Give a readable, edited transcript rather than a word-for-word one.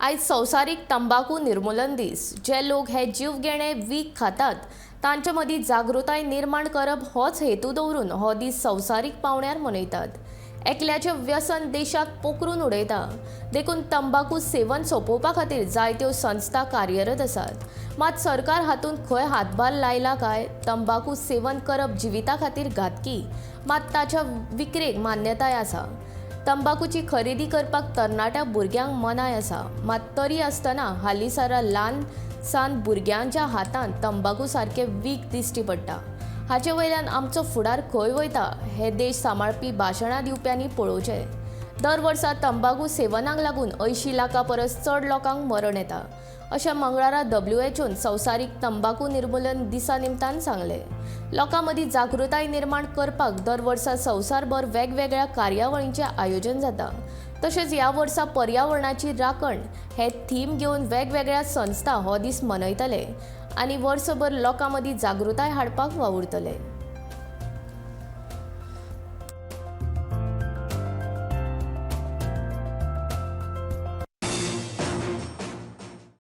आयज संवसारीक तंबाकू निर्मूलन दीस. जे लोक हे जीवघेणे वीख खातात तांचे मदीं जागृताय निर्माण करप होच हेतू दवरून हो दीस संवसारीक पांवड्यार मनयतात. एकल्याचें व्यसन देशाक पोखरून उडयता, देखून तंबाकू सेवन सोंपोवपा खातीर जायत्यो संस्था कार्यरत आसात. मात सरकार हातूंत खंय हातभार लायला काय? तंबाकू सेवन करप जिविता खातीर घातकी, मात ताच्या विक्रेक मान्यताय आसा. तंबाकूची खरेदी करपाक तरणाट्या भुरग्यांक मनाय आसा, मात तरी आसतना हालींसरा ल्हान सान भुरग्यांच्या हातांत तंबाकू सारकें वीख दिश्टी पडटा. हाचे वयल्यान आमचो फुडार खंय वयता हें देश सांबाळपी भाशणां दिवप्यांनी पळोवचें. दर वर्सा तंबाकू सेवनाक लागून 80 लाखां परस चड लोकांक मरण येता, अशें मंगळारा डब्ल्यूएचओन संवसारीक तंबाकू निर्मूलन दिसा निमतान सांगलें. लोकां मदीं जागृताय निर्माण करपाक दर वर्सा संवसारभर वेगवेगळ्या कार्यावळींचें आयोजन जाता. तशेंच ह्या वर्सा पर्यावरणाची राखण हे थीम घेवन वेगवेगळ्या संस्था हो दीस मनयतले आनी वर्सभर लोकां मदीं जागृताय हाडपाक वावुरतले.